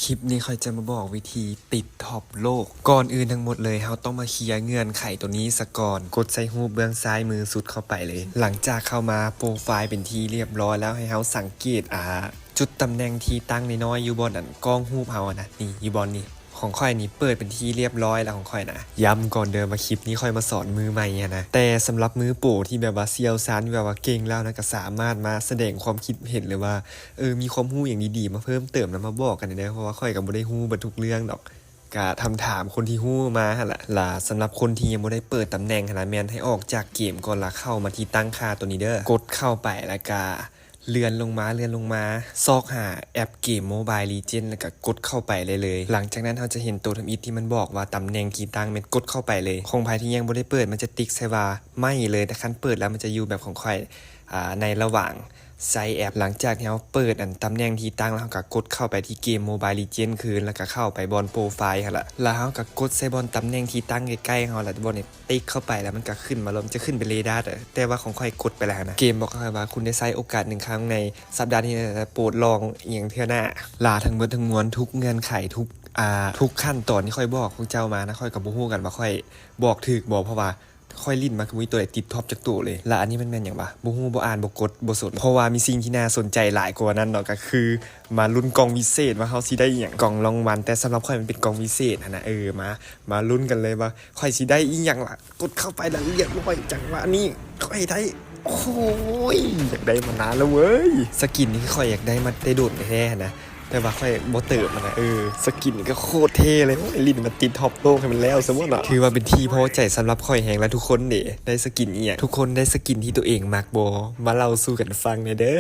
ຄລິບນີ້ຂ້ອຍຈະມາບອກວິທີຕິດທັອບໂລກ. ກ່ອນອື່ນທັງໝົດເລີຍ ເຮົາຕ້ອງມາເຄຍເງື່ອນໄຂໂຕນີ້ສາກ່ອນ. ກົດໃສ່ຮູບເບື້ອງຊ້າຍມືສຸດເຂົ້າໄປເລີຍ. ຫຼັງຈາກເຂົ້າມາ ໂປຣໄຟລ໌ເປັນທີ່ລຽບຮ້ອຍແລ້ວ ໃຫ້ເຮົາສັງເກດ ອ່າ ຈຸດຕຳແໜ່ງທີ່ຕັ້ງນ້ອຍໆ ຢູ່ບ່ອນອັນກ້ອງຮູບເຮົາຫັ້ນນະ. ນີ້ ຢູ່ບ່ອນນີ້. ຂອງຂ້ອຍນີ້ເປີດເປັນທີ່ລຽບຮ້ອຍແລ້ວຂອງຂ້ອຍນະ. ຢ້ຳກ່ອນເດີວ່າຄລິບນີ້ຂ້ອຍມາສອນມືໃໝ່ຫັ້ນນະ. ແຕ່ສຳລັບມືໂປທີ່ແບບວ່າຊ່ຽວຊານ ທີ່ແບບວ່າເກັ່ງແລ້ວນະ ກໍສາມາດມາສະແດງຄວາມຄິດເຫັນ ຫຼືວ່າ ເອີ ມີຄວາມຮູ້ຫຍັງດີໆມາເພີ່ມເຕີມນຳມາບອກກັນເດີ ເພາະວ່າຂ້ອຍກໍບໍ່ໄດ້ຮູ້ເບິດທຸກເລື່ອງດອກ. ກະຖາມໆຄົນທີ່ຮູ້ມາຫັ້ນລະ. ລະສຳລັບຄົນທີ່ຍັງບໍ່ໄດ້ເປີດຕຳແໜ່ງຫັ້ນນະ ແມ່ນໃຫ້ອອກຈາກເກມກ່ອນ ລະເຂົ້າມາທີ່ຕັ້ງຄ່າໂຕນີ້ເດີ. ກົດເຂົ້າໄປ ລະກະເລື່ອນລົງມາ ເລື່ອນລົງມາ ຊອກຫາແອັບເກມ Mobile Legend ລະກະກົດເຂົ້າໄປໄດ້ເລີຍ. ຫຼັງຈາກນັ້ນເຮົາຈະເຫັນໂຕທຳອິດທີ່ມັນບອກວ່າຕຳແໜ່ງທີ່ຕັ້ງ ແມ່ນກົດເຂົ້າໄປເລີຍ. ຂອງໃຜທີ່ຍັງບໍ່ໄດ້ເປີດ ມັນຈະຕິກໃສ່ວ່າໄໝ້ເລີຍ, ແຕ່ຄັນເປີດແລ້ວມັນຈະຢູ່ແບບຂອງຂ້ອຍ ອ່າ ໃນລະຫວ່າງໃຊ້ແອັບ. ຫຼັງຈາກທີ່ເຮົາເປີດອັນຕຳແໜ່ງທີ່ຕັ້ງແລ້ວ ເຮົາກໍກົດເຂົ້າໄປທີ່ເກມ Mobile Legend ຄືນ ແລ້ວກໍເຂົ້າໄປບ່ອນໂປຣໄຟລ໌ຫັ້ນລະ. ແລ້ວເຮົາກໍກົດໃສ່ບ່ອນຕຳແໜ່ງທີ່ຕັ້ງໃກ້ໆເຮົາລະ ບ່ອນນີ້ຕິກເຂົ້າໄປ ແລ້ວມັນກໍຂຶ້ນມາ ແລ້ວມັນຈະຂຶ້ນເປັນເຣດາເດີ. ແຕ່ວ່າຂອງຂ້ອຍກົດໄປແລ້ວນະ. ເກມບອກຂ້ອຍວ່າ ຄຸນໄດ້ໃຊ້ໂອກາດໜຶ່ງຄັ້ງໃນສັບດານີ້ ໂປດລອງອີ່ຫຍັງເທື່ອໜ້າ. ລະທັງໝົດທັງມວນ ທຸກເງື່ອນໄຂ ທຸກ ອ່າ ທຸກຂັ້ນຕອນທີ່ຂ້ອຍບອກພວກເຈົ້າມານະ ຂ້ອຍກໍບໍ່ຮູ້ກັນວ່າຂ້ອຍບອກຖືກບໍ່ ເພາະວ່າ ຂ້ອຍຫຼິ້ນມາຄືບໍ່ມີໂຕໃດຕິດທັອບຈັກໂຕເລີຍ. ລະອັນນີ້ມັນແມ່ນຫຍັງຫວາ? ບໍ່ຮູ້ ບໍ່ອ່ານ ບໍ່ກົດ ບໍ່ສົນ. ເພາະວ່າມີສິ່ງທີ່ໜ້າສົນໃຈຫຼາຍກວ່ານັ້ນເນາະ ກໍຄືມາລຸ້ນກ່ອງວິເສດວ່າເຮົາຊິໄດ້ອີ່ຫຍັງ ກ່ອງລາງວັນ. ແຕ່ສຳລັບຂ້ອຍມັນເປັນກ່ອງວິເສດຫັ້ນນະ. ເອີ ມາ ມາລຸ້ນກັນເລີຍວ່າຂ້ອຍຊິໄດ້ອີ່ຫຍັງລະ. ກົດເຂົ້າໄປລະລຽບຮ້ອຍ ຈັງຫວະນີ້ຂ້ອຍໄດ້ ໂອ້ຍ ຢາກໄດ້ມານານແລ້ວເວີຍ. ສະກິນນີ້ຂ້ອຍຢາກໄດ້ມາແຕ່ດົນແທ້ຫັ້ນນະ. ແຕ່ວ່າຂ້ອຍບໍ່ເຕີມຫັ້ນນະ. ເອີ ສະກິນນີ້ກໍໂຄດເທ່ເລີຍ. ໂອ້ຍ ຫຼິ້ນມາຕິດທັອບໂລກໃຫ້ມັນແລ້ວຊະໝົດເນາະ. ຖືວ່າເປັນທີ່ພໍໃຈສຳລັບຂ້ອຍແຮງລະທຸກຄົນເດ ໄດ້ສະກິນອີ່ຫຍັງ. ທຸກຄົນໄດ້ສະກິນທີ່ຕົວເອງມັກບໍ່? ມາເລົ່າສູ່ກັນຟັງແດ່ເດີ.